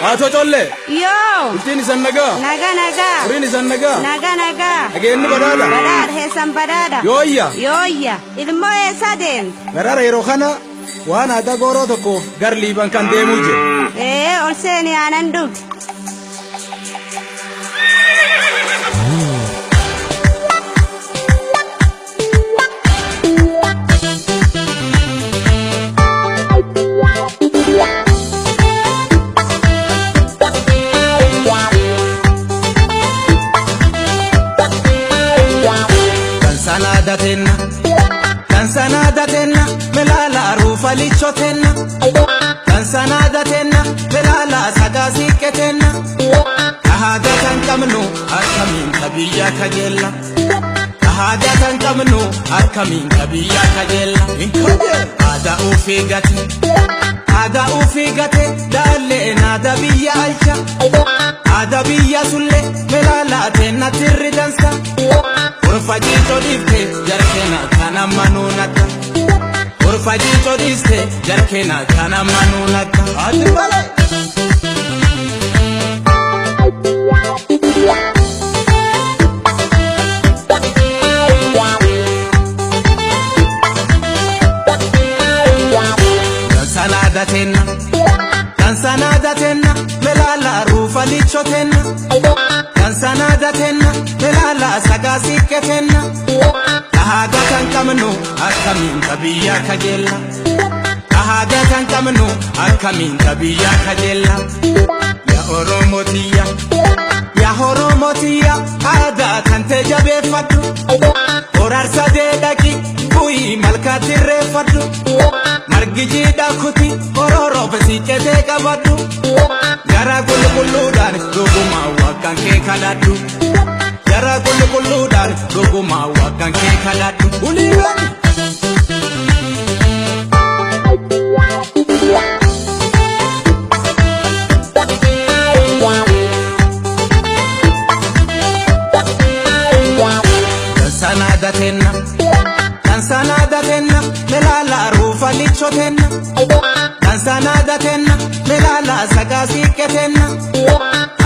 Haatoo collee. Yoo. Bultiin isan nagaa. Nagaa nagaa. Horiin isan nagaa. Nagaa nagaa. Nageenyi badhaadha. Badhaadha heessan badhaadha. Yooyya. Yooyya. Ilmoo eessa deemte? Garaara yeroo kana waan aadaa gooroo tokkoof gar liiban kan deemuu jira. Ee ol seeni aanan dhugi. Dansana tenna, dansana tenna, melala rufa licho tenna. Dansana tenna, melala sagasi tenna. Ahada kan qabnu akkamiin kabiyya kajeella. Ahada kan qabnu akkamiin kabiyya kajeella. Aadaa ofii gate, aadaa ofii gate, daalleen aadaa biyya alcha. Aadaa biyya sullee melala tenna tirri dansa. Gorfa jiitoo dhiifte jarkeena kana manuu nagga. Gorfa jiitoo dhiiste jarkeena kana manuu nagga. Ati malee. Dansana tenna, dansana tenna, melala rufa licho tenna. Dansana tenna, melala sagasi tenna. Ahada kan qabnu akkamiin kabiyya kajeella. Ahada kan qabnu akkamiin kabiyya kajeella. Yaa Oromoo tiyya, yaa Oromoo tiyya, aadaa kan ta'e jabeeffadhu. Horaarsa deedhaqi bu'ii malkaatti reeffadhu. Margi jiidhaa kuti ororoof siiqqetee qabadhu. Gara qulqulluudhaan dhugumaa waaqaan kee kadhadhu. Gara qulqulluudhaan dhugumaa waaqaan kee kadhadhu. Uliiwwan. Dansana tenna, dansana tenna, melala rufa licho tenna. Dansana tenna, melala sagasi tenna.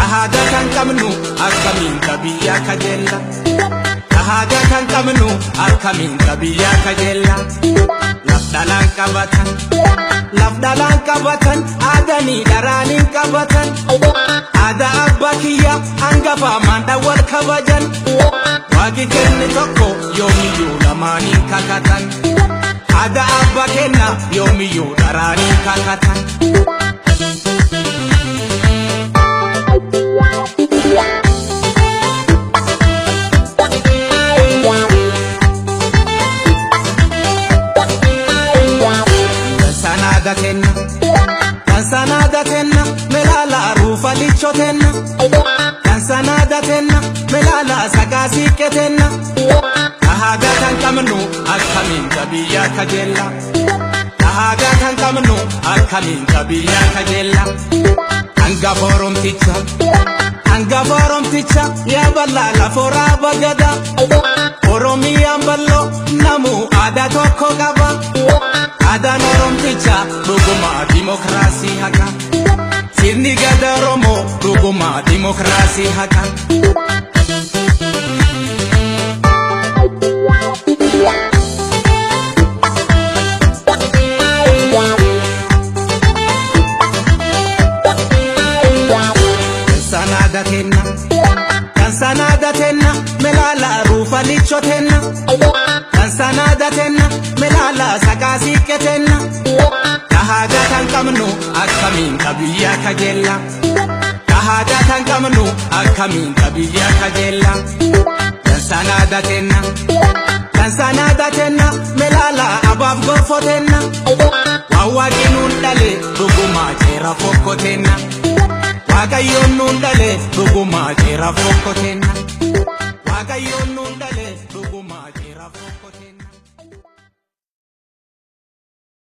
Ahada kan qabnu akkamiin kabiyya kajeella. Ahada kan qabnu akkamiin kabiyya kajeella. Laf dhalaan qabatan, laf dhalaan qabatan, aadanii dharaaniin qabatan. Aadaa abbaa kiyya hangafa maandhaa wal kabajan. Waaqni kenne tokko yoomiyyuu lamaaniin kakatan. Aadaa abbaa kenna yoomiyyuu dharaaniin kakatan. Dansana tenna, dansana tenna, melala rufa licho tenna. Dansana tenna, melala sagasi tenna. Ahada kan qabnu akkamiin kabiyya kajeella. Ahada kan qabnu akkamiin kabiyya kajeella. Hangafa Oromticha, hangafa Oromticha, yaa bal'aa laforaa bagada. Oromiyaan bal'oo namu aadaa tokko qaba. Aadaan Oromticha dhugumaa dimokiraasii haqa. Sirni gadaa Oromoo dhugumaa dimokiraasii haqa. Dansana tenna, dansana tenna, melala rufa licho tenna. Dansana tenna, melala sagasi tenna. Ahada kan qabnu akkamiin kabiyya kajeella. Ahada kan qabnu akkamiin kabiyya kajeella. Dansana tenna, dansana tenna, melala abaaf gorfo tenna. Waan waaqni nuun dhale dhugumaa jeera fokko tenna. Waaqayyoon nuun dhale dhugumaa jeera fokko tenna. Waaqayyoon nuun dhale dhugumaa jeera fokko.